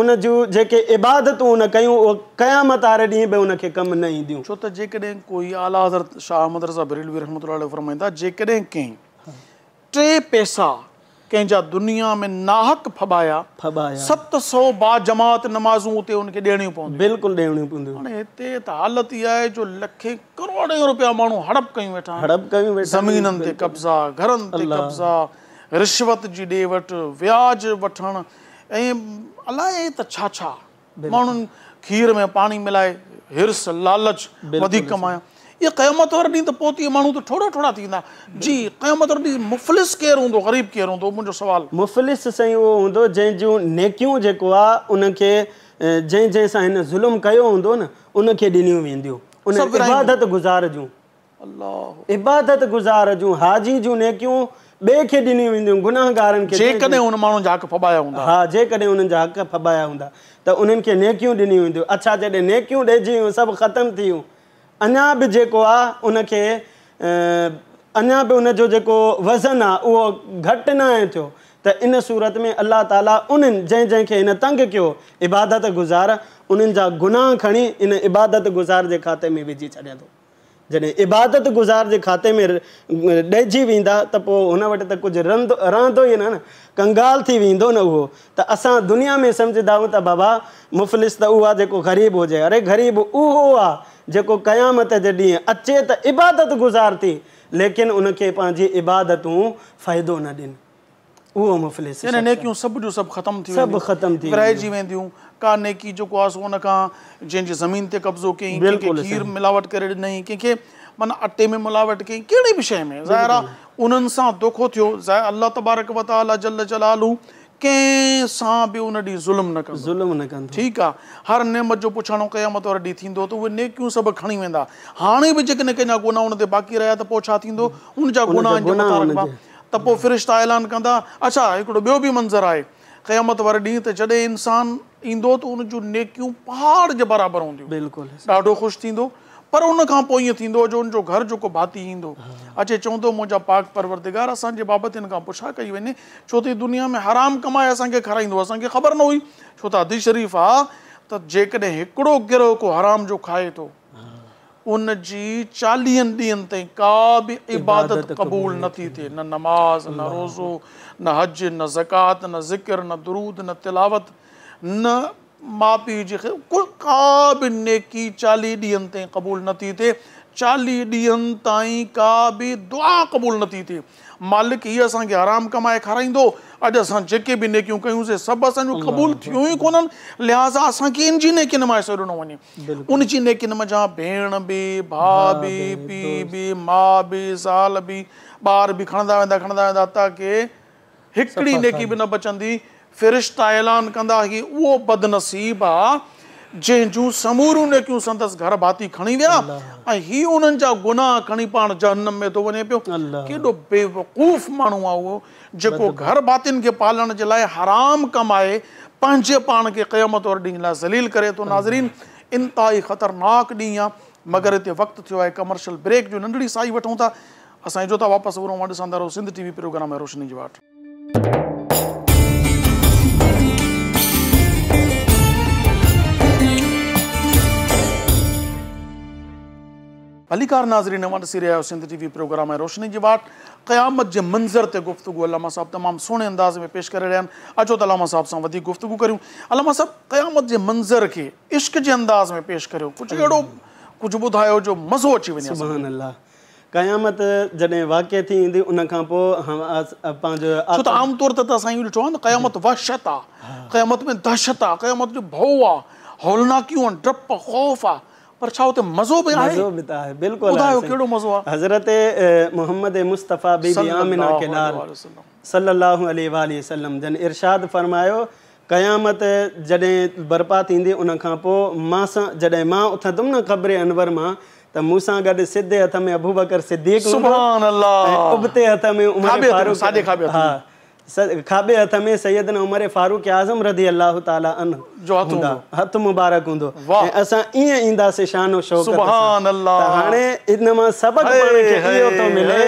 ان جون جيڪي عبادتون ان ڪيون، اهي قيامت واري ڏينهن به ان کي ڪم نه اينديون. ڇو ته جيڪڏهن ڪوئي، اعليٰ حضرت شاهه احمد رضا بريلوي رحمت الله فرمائيندا، جيڪڏهن ڪنهن 3 پئسا ڪنهن جا دنيا ۾ ناحق ڦٻايا، ڦٻايا، 700 با جماعت نمازون اتي ان کي ڏيڻيون پونديون. بلڪل ڏيڻيون پونديون. هاڻي هتي ته حالت اها آهي جو لکين ڪروڙين رپيا ماڻهو هڙپ ڪيون ويٺا. هڙپ ڪيون ويٺا. زمينن تي قبضا، گهرن تي قبضا، رشوت جي ڏي وٺ، وياج وٺڻ ۽ الائي ته ڇا ڇا، ماڻهن کير ۾ پاڻي ملائي حرص لالچ وڌيڪ ڪمايا. اهي قيامت واري ڏينهن ته پوءِ ته ماڻهو ته ٺوڙا ٺوڙا ٿيندا. جي، قيامت واري ڏينهن مفلس ڪير هوندو، غريب ڪير هوندو؟ منهنجو سوال. مفلس سائين اهو هوندو جنهن جون نيڪيون جيڪو آهي ان کي جنهن جنهن سان هن ظلم ڪيو هوندو نه، ان کي ڏنيون وينديون ان عبادت گذار جون. الله. عبادت گذار جون، حاجي جون نيڪيون ٻئي کي ڏنيون وينديون، گناهگارن کي. جيڪڏهن هن ماڻهن جا حق ڦٻايا هوندا. ها، جيڪڏهن انهن جا حق ڦٻايا هوندا ته انهن کي نيڪيون ڏنيون وينديون. اڇا، جڏهن نيڪيون ڏئجي ويون، سڀ ختم ٿي ويون، اڃا به جيڪو آهي ان کي اڃا به ان جو جيڪو وزن آهي اهو گهٽ نه آهي ٿيو، ته ان صورت ۾ الله تعاليٰ انهن جنهن جنهن کي هن تنگ ڪيو عبادت گذار، انهن جا گناهه کڻي ان عبادت گذار جي کاتي ۾ وجهي ڇڏي ٿو. جڏهن عبادت گذار جي کاتي ۾ ڏئجي ويندا ته پوءِ هن وٽ ته ڪجهه رهندو ئي نه، ڪنگال ٿي ويندو نه اهو. ته اسان دنيا ۾ سمجهندا آهيون ته بابا مفلس ته اهو آهي جيڪو غريب هجي. اري، غريب اهو آهي جيڪو قيامت جي ڏينهن اچي ته عبادت گذار ٿي، ليڪن ان کي پنهنجي عبادتون فائدو نه ڏين، اهو مفلس. يعني نيڪيون سڀ جو سڀ ختم ٿي سڀ ختم ٿي ورهائجي وينديون. ڪا نيڪي جيڪو آهي سو ان کان جنهن جي زمين تي قبضو ڪيئين، ڪنهن کي کير ملاوٽ ڪري ڏنئي، ڪنهن کي معنيٰ اٽي ۾ ملاوٽ ڪئي، ڪهڙي به شيءِ ۾ ظاهر آهي انهن سان دوکو ٿيو. الله تبارڪ و تعاليٰ جل جلاله ڪنهن سان به ان ڏينهن ظلم نه ڪندو. ظلم نه ڪندو. ٺيڪ آهي، هر نعمت جو پڇاڻو قيامت واري ڏينهن ٿيندو، ته اهي نيڪيون سڀ کڻي ويندا. هاڻي به جيڪڏهن ڪنهن جا گناهه ان تي باقي رهيا ته پوءِ ڇا ٿيندو؟ ان جا گناهه ته پوءِ فرشتا اعلان ڪندا. اڇا، هڪڙو ٻيو به منظر آهي قيامت واري ڏينهن، ته جڏهن انسان ايندو ته ان جون نيڪيون پهاڙ جي برابر هونديون. ڏاڍو خوش ٿيندو، پر ان کان پوءِ ائين ٿيندو جو ان جو گهر جو ڪو ڀاتي ايندو، اچي چوندو، منهنجا پاڪ پروردگار، اسان جي بابت هن کان پڇا ڪئي وڃي، ڇو ته دنيا ۾ حرام ڪمائي اسان کي کارائيندو، اسان کي خبر نه هئي. ڇو ته حديث شريف آهي ته جيڪڏهن هڪڙو گرهه ڪو حرام جو کائي ٿو، ان جي 40 ڏينهن تائين ڪا به عبادت قبول نٿي ٿئي، نه نماز، نه روزو، نه حج، نه زڪوات، نه ذڪر، نه درود، نه تلاوت، نه ماء پيء جي ڪا به نيڪي 40 ڏينهن تائين قبول نه ٿي ٿئي، 40 ڏينهن تائين ڪا به دعا قبول نه ٿي ٿئي. مالڪ هي اسان کي حرام ڪمائي کارائيندو، اڄ اسان جيڪي به نيڪيون ڪيون سي سڀ اسان جون قبول ٿيون ئي ڪونهن، لهٰذا اسان کي ان جي نيڪين مان حصو ڏنو وڃي. ان جي نيڪين منجهان ڀيڻ به، ڀاء به، پيء به، ماء به، زال به، ٻار به کڻندا ويندا کڻندا ويندا حتيٰ ڪه هڪڙي نيڪي به نه بچندي. فرشتا اعلان ڪندا هي اهو بدنصيب آ جنهن جون سموريون نيڪيون سندس گهر ڀاتي کڻي ويا ۽ هي انهن جا گناهه کڻي پاڻ جهنم ۾ ٿو وڃي پيو. ڪيڏو بيوقوف ماڻهو آ اهو جيڪو گهر ڀاتين کي پالڻ جي لاء حرام ڪمائي پنهنجي پاڻ کي قيامت واري ڏينهن لاء ذليل ڪري ٿو. ناظرين انتهائي خطرناڪ ڏينهن آ مگر هتي وقت ٿيو آهي ڪمرشل بريڪ جو ننڍڙي ساهي وٺون ٿا. اسان اچون ٿا واپس اوهان ڏسندا رهو سنڌ ٽي وي پروگرام ۽ روشني جي واٽ. ڀليڪار ناظرين اوهان ڏسي رهيا آهيو سنڌ ٽي وي پروگرام ۽ روشني جي واٽ قيامت جي منظر تي گفتگو علامه صاحب تمام سهڻي انداز ۾ پيش ڪري رهيا آهن اچو ته علامه صاحب سان وڌيڪ گفتگو ڪريون علامه صاحب قيامت جي منظر کي عشق جي انداز ۾ پيش ڪريو ڪجهه اهڙو ڪجهه ٻڌايو جو مزو اچي وڃي. سبحان الله قيامت جڏهن واقع ٿي ايندي ان کان پوء پنهنجو. ڇو ته عام طور تي ته اسان اهو ڏٺو آهي نه قيامت وحشت آ، قيامت ۾ دهشت آ، قيامت جو ڀؤ آ، هولناڪيون آهن، ڊپ خوف آ، پر ڇا اتي مزو به آهي؟ مزو به ته آهي بلڪل آهي. ٻڌايو ڪهڙو مزو آ؟ حضرت محمد مصطفيٰ بي بي آمنه کي لال صلي الله عليه واٰله وسلم جن ارشاد فرمايو قيامت جڏهن برپا ٿيندي ان کان پوء مان سان جڏهن مان اٿندم نه قبر انور مان ته مون سان گڏ سڌي هٿ ۾ ابوبڪر صديق هوندو ۽ ابتي هٿ ۾ عمر فاروق ها کاٻي هٿ ۾ سيدنا عمر فاروق اعظم رضي الله تعالٰي عنه جو هٿ هوندو هٿ مبارڪ هوندو ۽ اسان ائين اينداسين شان و شوڪت سان ته هاڻي ان مان سبق پاڻ کي اهو ٿو ملي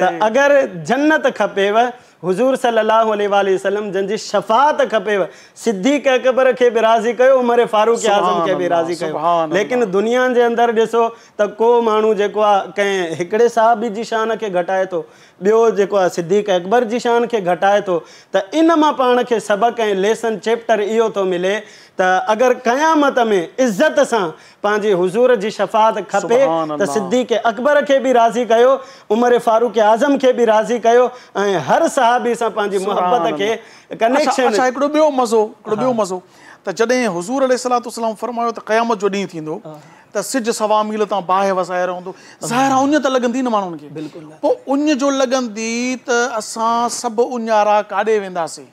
ته اگر جنت کپيو حضور صلي الله عليه واٰله وسلم جن جي شفاعت کپيو، صديق اڪبر کي به راضي ڪيو، عمر فاروق اعظم کي به راضي ڪيو، ليڪن دنيا جي اندر ڏسو ته ڪو ماڻهو جيڪو آ ڪنهن هڪڙي صحابي جي شان کي گهٽائي ٿو، ٻيو جيڪو آ صديق اڪبر جي شان کي گهٽائي ٿو ته ان مان پاڻ کي سبق ۽ ليسن چيپٽر اهو ٿو ملي ته اگر قيامت ۾ عزت سان پنهنجي حضور جي شفاعت کپي ته صديق اڪبر کي به راضي ڪيو، عمر فاروق اعظم کي به راضي ڪيو ۽ هر صحابي سان پنهنجي محبت کي ڪنيڪشن. اڇا هڪڙو ٻيو مزو هڪڙو ٻيو مزو ته جڏهن حضور عليه الصلوة والسلام فرمايو ته قيامت جو ڏينهن ٿيندو ته سج سوا ميل تان باهه وسائي رهيو هوندو ظاهر آهي اڃ ته لڳندي نه ماڻهن کي پوء اڃ جو لڳندي ته اسان سڀ اڃارا ڪاڏي وينداسين؟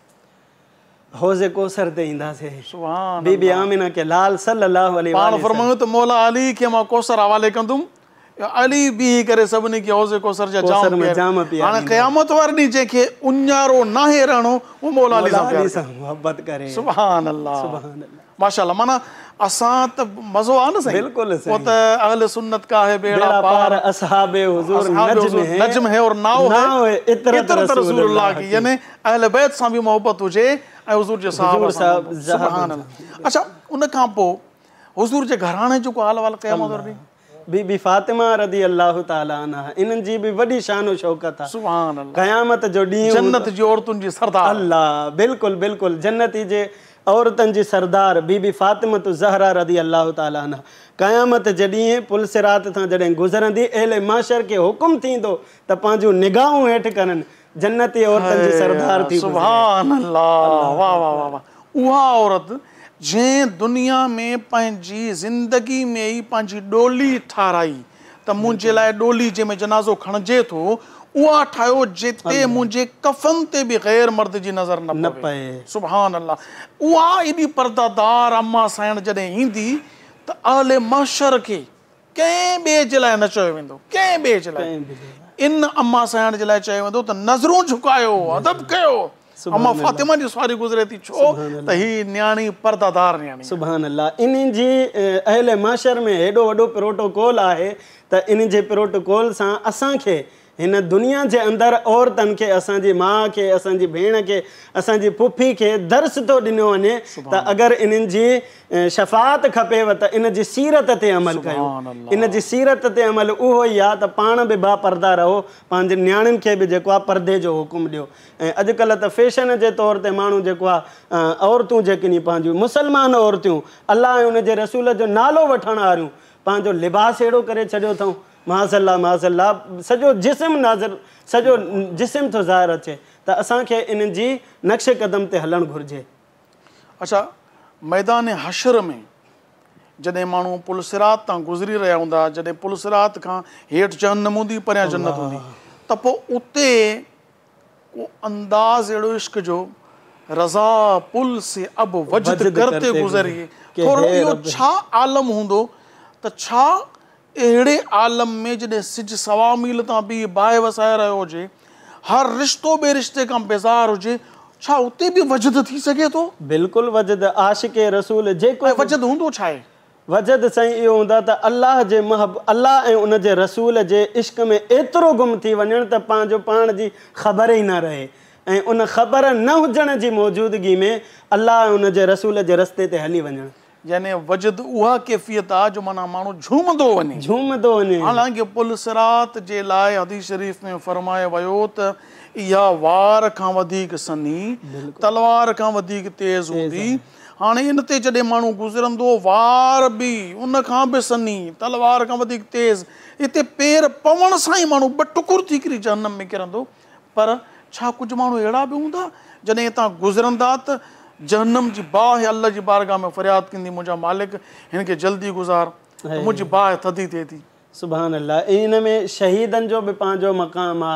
حوض ڪوثر تي اينداسين. سبحان بي بي آمنه کي لال صلي الله عليه واٰله. پاڻ فرمايو ته مولا علي کي مان ڪوثر حوالي ڪندم، علي بيهي ڪري سڀني کي حوض ڪوثر جا جام پياري. هاڻي قيامت واري ڏينهن جنهن کي اڃارو ناهي رهڻو اهو مولا علي سان محبت ڪري. سبحان الله سبحان الله ماشاء الله معنيٰ اسان ته مزو آ نه سائين بلڪل سائين پوء ته اهل سنت کا هي بيڙا پار اصحاب حضور نجم هي نجم هي اور ناو هي عترت رسول الله ڪي يعني اهل بيت سان به محبت هجي ۽ حضور جي صحابه سان به سبحان الله اڇا ان کان پوء حضور جي گهراڻي جو ڪو حال احوال قيامت واري ڏينهن. بي بي فاطمه رضي الله تعالٰي عنها انهن جي به وڏي شان و شوڪت آ سبحان الله قيامت جو ڏينهن جنت جي عورتن جي سردار الله بلڪل بلڪل جنتي جي عورتن جي سردار بي بي فاطمة الزهرا رضي الله تعالٰي عنها قيامت جي ڏينهن پل صراط تان جڏهن گذرندي اهل محشر کي حڪم ٿيندو ته پنهنجون نگاهون هيٺ ڪرن جنتي عورتن جي سردار ٿي گذري. سبحان الله واه واه واه واه اها عورت جنهن دنيا ۾ پنهنجي زندگي ۾ ئي پنهنجي ڏولي ٺاهرائي ته منهنجي لاء ڏولي جنهن ۾ جنازو کڻجي ٿو اها ٺاهيو جتي منهنجي ڪفن تي به غير مرد جي نظر نه پوي سبحان الله اها ايڏي پرده دار اما سائڻ جڏهن ايندي ته اهل محشر کي ڪنهن ٻئي جي لاء نه چيو ويندو، ڪنهن ٻئي جي لاء، ان اما سائڻ جي لاء چيو ويندو ته نظرون جهڪايو، ادب ڪيو، اما فاطمه جي سواري گذري ٿي ڇو ته هي نياڻي پرده دار نياڻي آهي. سبحان الله انهن جي اهل محشر ۾ هيڏو وڏو پروٽوڪول آهي ته انهن جي پروٽوڪول سان اسان کي هن دنيا جي اندر عورتن کي، اسان جي ماء کي، اسان جي ڀيڻ کي، اسان جي پڦي کي درس ٿو ڏنو وڃي ته اگر انهن جي شفاعت کپيو ته ان جي سيرت تي عمل ڪيو. ان جي سيرت تي عمل اهو ئي آهي ته پاڻ به با پرده رهو، پنهنجي نياڻين کي به جيڪو آهي پردي جو حڪم ڏيو. ۽ اڄڪلهه ته فيشن جي طور تي ماڻهو جيڪو آهي عورتون جيڪي ني پنهنجون مسلمان عورتيون الله ۽ ان جي رسول جو نالو وٺڻ واريون پنهنجو لباس اهڙو ڪري ڇڏيو اٿئون، معاذ الله معاذ الله سڄو جسم ناظر سڄو جسم ٿو ظاهر اچي ته اسان کي انهن جي نقش قدم تي هلڻ گهرجي. اڇا ميدان حشر ۾ جڏهن ماڻهو پل صراط تان گذري رهيا هوندا، جڏهن پل صراط کان هيٺ جهنم هوندي پريان جنت هوندي ته پوء اتي ڪو انداز اهڙو عشق جو رضا پل سي اب وجد ڪرتي گذريي ٿورو اهو ڇا عالم هوندو ته ڇا اهڙي عالم ۾ جڏهن سج سوا ميل تان بيهي باهه وسائي رهيو هجي، هر رشتو ٻئي رشتي کان بيزار هجي، ڇا اتي به وجد ٿي سگهي ٿو؟ بلڪل وجد، عاشق رسول جيڪو ۽ وجد هوندو ڇا آهي؟ وجد سائين اهو هوندو آهي ته الله جي محب الله ۽ ان جي رسول جي عشق ۾ ايترو گم ٿي وڃڻ ته پنهنجو پاڻ جي خبر ئي نه رهي ۽ ان خبر نه هجڻ جي موجودگي ۾ الله ۽ ان جي رسول جي رستي تي هلي وڃڻ. يعني وجد اها ڪيفيت آ جو معنيٰ ماڻهو جهومندو وڃي. جهومندو وڃي. حالانڪه پل صراط جي لاء حديث شريف ۾ فرمايو ويو ته اها وار کان وڌيڪ سنهي، تلوار کان وڌيڪ تيز هوندي. هاڻي ان تي جڏهن ماڻهو گذرندو وار به ان کان به سنهي، تلوار کان وڌيڪ تيز، اتي پير پوڻ سان ئي ماڻهو ٻه ٽڪر ٿي ڪري جهنم ۾ ڪرندو. پر ڇا ڪجهه ماڻهو اهڙا به هوندا جڏهن هتان گذرندا ته جهنم جي باهه الله جي بارگاهه ۾ فرياد ڪندي منهنجا مالڪ هن کي جلدي گذار ته منهنجي باهه ٿڌي ٿئي ٿي. سبحان الله ۽ ان ۾ شهيدن جو به پنهنجو مقام آ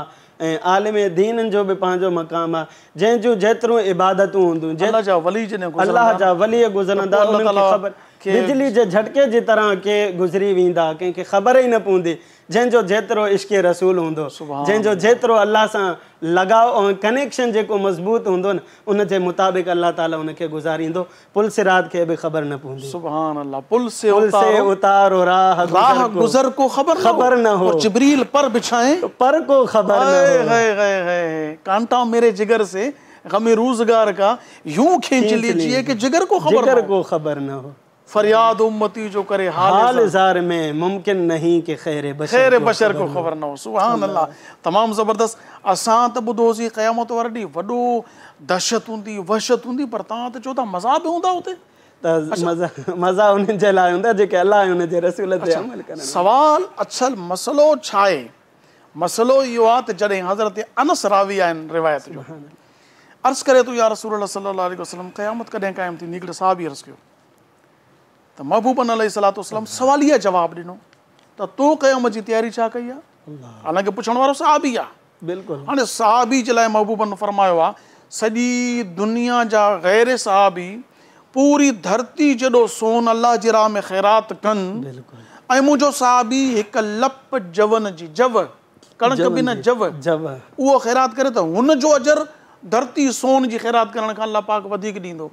۽ عالم دينن جو به پنهنجو مقام آ جنهن جون جيترون عبادتون هونديون الله جا ولي جڏهن گذرندا الله جا ولي گذرندا انهن کي خبر بجلي جي جهٽڪي جي طرح ڪي گذري ويندا ڪنهن کي خبر ئي نه پوندي جنهن جو جيترو عشق رسول هوندو، جنهن جو جيترو الله سان لڳاء ۽ ڪنيڪشن جيڪو مضبوط هوندو نه ان جي مطابق الله تعالي ان کي گذاريندو، پل صراط کي به خبر نه پوندي. سبحان الله پل سي اتارو راهه گذر ڪو خبر نه هو اور جبريل پر بڇائين پر ڪو خبر نه هو هاء هاء هاء ڪانٽا ميري جگر سي غم روزگار ڪا يون کينچ ليجئي ڪه جگر ڪو جگر ڪو خبر نه هو. فرياد امتي جو ڪري حال زار ۾ ممڪن نهين ڪه خير خير بشر ڪو خبر نه هو سبحان الله تمام زبردست اسان ته ٻڌو هوسين قيامت واري ڏينهن وڏو دهشت هوندي وحشت هوندي پر توهان ته چئو ٿا مزا به هوندا اتي ته مزا مزا انهن جي لاء هوندا جيڪي الله ۽ ان جي رسول تي عمل ڪرڻ سوال اصل مسئلو ڇا آهي مسئلو اهو آهي ته جڏهن حضرت انس راوي آهن روايت جو عرض ڪري ٿو يا رسول الله صلي الله عليه وسلم قيامت ڪڏهن قائم ٿيندي هڪڙي صحابي عرض ڪيو ته محبوبن عليه الصلوة والسلام سواليه جواب ڏنو ته تو قيامت جي تياري ڇا ڪئي آهي؟ حالانڪه پڇڻ وارو صحابي آهي. بلڪل. هاڻي صحابي جي لاء محبوبن فرمايو آهي سڄي دنيا جا غير صحابي پوري ڌرتي جيڏو سون الله جي راهه ۾ خيرات ڪن ۽ منهنجو صحابي هڪ لپ جون جي، جو، ڪڻڪ به نه جو، اهو خيرات ڪري ته هن جو اجر ڌرتي سون جي خيرات ڪرڻ کان الله پاڪ وڌيڪ ڏيندو.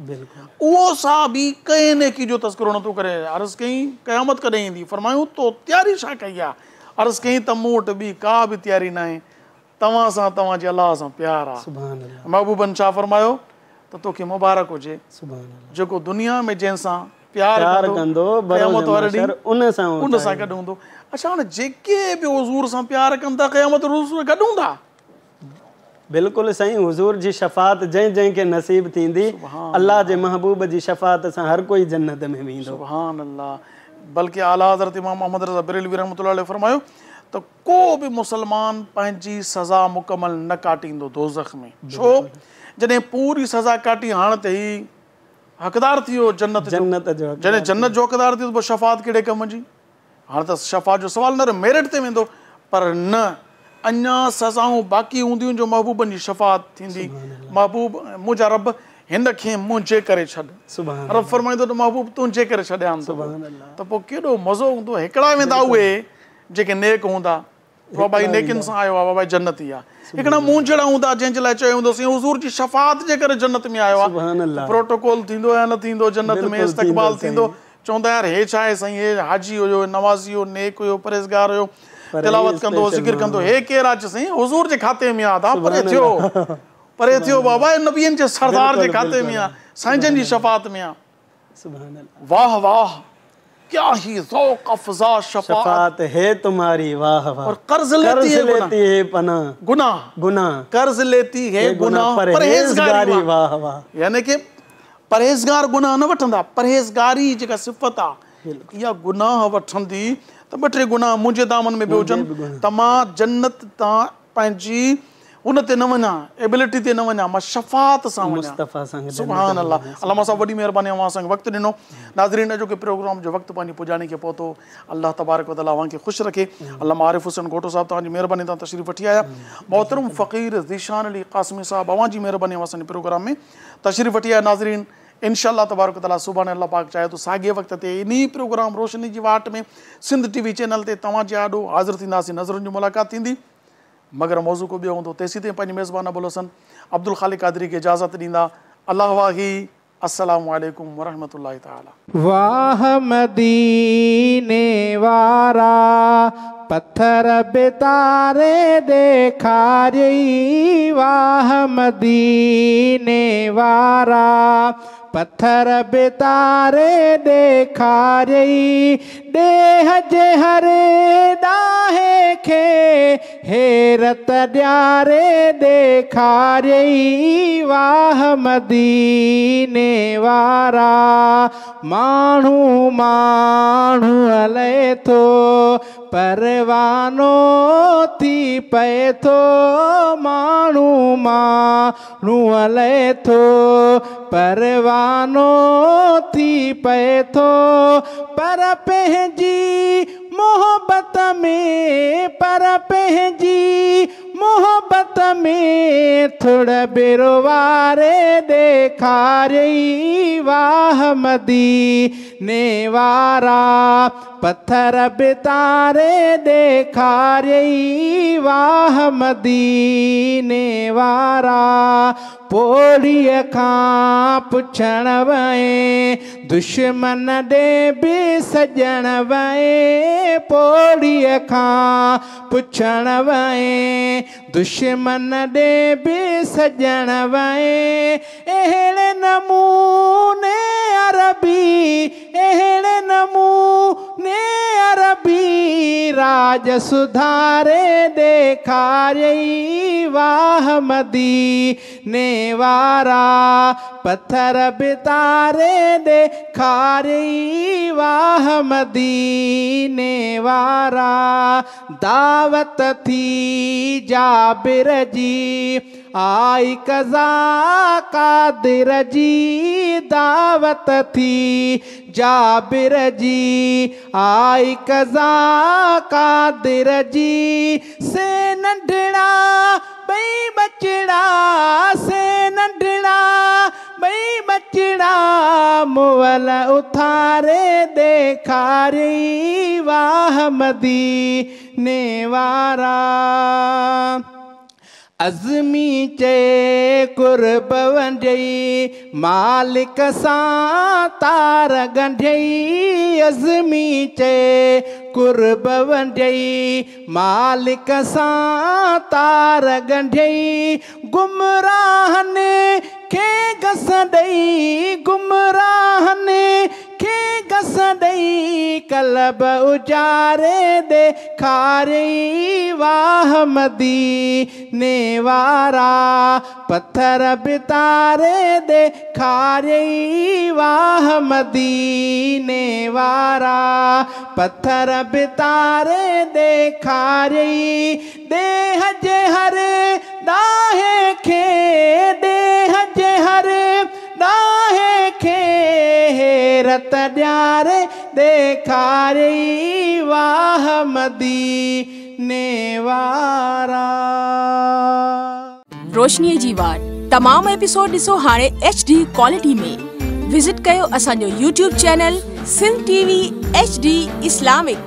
اهو صحابي ڪنهن نيڪي جو تذڪرو نٿو ڪري. عرض ڪيائين، قيامت ڪڏهن ايندي؟ فرمايائون، تو تياري ڇا ڪئي آهي؟ عرض ڪيائين ته مون وٽ ٻي ڪا به تياري ناهي، توهان سان توهان جي الله سان پيار آهي. محبوبن ڇا فرمايو ته توکي مبارڪ هجي جيڪو دنيا ۾ جنهن سان پيار ڪندو قيامت واري ڏينهن ان سان گڏ هوندو. اڇا هاڻي جيڪي به حضور سان پيار ڪن ٿا قيامت حضور سان گڏ هوندا؟ بلڪل سائين حضور جي شفاعت جنهن جنهن کي نصيب ٿيندي الله جي محبوب جي شفاعت سان هر ڪوئي جنت ۾ ويندو. سبحان الله بلڪه اعليٰ حضرت امام احمد رضا بريلوي رحمة الله عليه فرمايو ته ڪو به مسلمان پنهنجي سزا مڪمل نه ڪاٽيندو دوزخ ۾ ڇو جڏهن پوري سزا ڪاٽي هاڻ ته هي حقدار ٿي ويو جنت جو جڏهن جنت جو حقدار ٿي ويو ته پوء شفاعت ڪهڙي ڪم جي هاڻ ته شفاعت جو سوال نه رهيو، ميرٽ تي ويندو، پر نه، اڃا سزائون باقي هونديون جو محبوبن جي شفاعت ٿيندي، محبوب، منهنجا رب هن کي منهنجي ڪري ڇڏ، رب فرمائيندو ته محبوب تنهنجي ڪري ڇڏيان ٿو، ته پوء ڪيڏو مزو هوندو، هڪڙا ويندا اهي جيڪي نيڪ هوندا، بابا هي نيڪين سان آيو آهي، بابا هي جنتي آهي، هڪڙا مون جهڙا هوندا جنهن جي لاء چيو ويندو سائين حضور جي شفاعت جي ڪري جنت ۾ آيو آهي، ته پروٽوڪول ٿيندو يا نه ٿيندو، جنت ۾ استقبال ٿيندو، چوندا يار هي ڇا آهي سائين هي حاجي هيو، نمازي هيو، نيڪ هيو، پرهيزگار هيو، تلاوت ڪندو هو، ذڪر ڪندو هو، هي ڪير آ؟ چي سائين حضور جي کاتي ۾ آ، توهان پري ٿيو، پري ٿيو بابا، هي نبين جي سردار جي کاتي ۾ آ، سائين جن جي شفاعت ۾ آ. واه واه ڪيا هي ذوق افزا شفاعت هي تمهاري واه واه اور قرض ليتي هي گناه هي پناه گناه گناه قرض ليتي هي گناه پرهيزگاري واه واه يعني ڪي پرهيزگار گناه نه وٺندا، پرهيزگاري جيڪا صفت آ اها گناه وٺندي ته ٻه ٽي گناه منهنجي دامن ۾ به هجن ته مان جنت تان پنهنجي ان تي نه وڃان، ايبلٽي تي نه وڃان، مان شفاعت سان وڃان. سبحان الله. علامه صاحب وڏي مهرباني اوهان اسان کي وقت ڏنو. ناظرين اڄوڪي پروگرام جو وقت پنهنجي پڄاڻي کي پهتو. الله تبارڪ وتعالي اوهان کي خوش رکي. علامه عارف حسين گهوٽو صاحب توهان جي مهرباني توهان تشريف وٺي آيا. محترم فقير ذيشان علي قاسمي صاحب اوهان جي مهرباني اوهان اسان جي پروگرام ۾ تشريف وٺي آيا. ناظرين انشاء الله تبارڪ وتعالي سڀاڻي الله پاڪ چاهي ته ساڳئي وقت تي انهي پروگرام روشني جي واٽ ۾ سنڌ ٽي وي چينل تي توهان جي آڏو حاضر ٿينداسين. نظرن جي ملاقات ٿيندي مگر موضوع ڪو ٻيو هوندو. تيسين تائين پنهنجي ميزبان ابوالحسن عبدالخالق قادري کي اجازت ڏيندا. الله واهي. السلام عليڪم ورحمة الله تعالي. واهه مديني وارا پٿر به تاري ڏيکاريئي واهه مديني وارا پٿر به تاري ڏيکاريئي ڏيهه جي هر ڏاهي کي حيرت ڏياري ڏيکاريئي واهه مديني وارا ماڻهو ماڻهو هلي ٿو پروانو ٿي پئي ٿو ماڻهو ماڻهو هلي ٿو پروانو ٿي پئي ٿو پر پنهنجي محبت ۾ پر پنهنجي محبت ۾ ٿڙ برواري ڏيکاريئي واهه مديني وارا پٿر به تاري ڏيکاريئي واهه مديني وارا پوڙهيءَ کان پڇڻ وئي دشمن ڏي به سڄڻ وئي پوڙهيءَ کان پڇڻ وئي دشمن ڏي به سڄڻ وئي اهڙي نموني عربي اهڙي نموني عربي راج سڌاري ڏيکاريئي واهه مديني وارا پٿر به تاري ڏيکاريئي واهه مديني وارا دعوت ٿي جابر جي آئي قضا قادر جي دعوت ٿي جابر جي آئي قضا قادر جي سي ننڍڙا ٻئي ٻچڙا سي ننڍڙا ٻئي ٻچڙا مئل اٿاري ڏيکاريئي واهه مديني وارا ازمي چئي قرب ونڊيئي مالڪ سان تار ڳنڍيئي ازمي چئي قرب ونڊيئي مالڪ سان تار ڳنڍيئي گمراهن کي گس ڏيئي گمراهن کي گس ڏيئي ڪلب اجاري ڏيکاريئي واهه مديني وارا پٿر به تاري ڏيکاريئي واهه مديني وارا پٿر به تاري ڏيکاريئي ڏيهه جي هر ڏاهي کي ڏيهه جي هر ڏاهي کي حيرت ڏياري ڏيکاريئي واهه مديني وارا. روشنيءَ جي واٽ تمام ايپيسوڊ ڏسو هاڻي ايڇ ڊي ڪوالٽي ۾. وزٽ ڪيو اسان جو YouTube channel Sindh T V H D Islamic.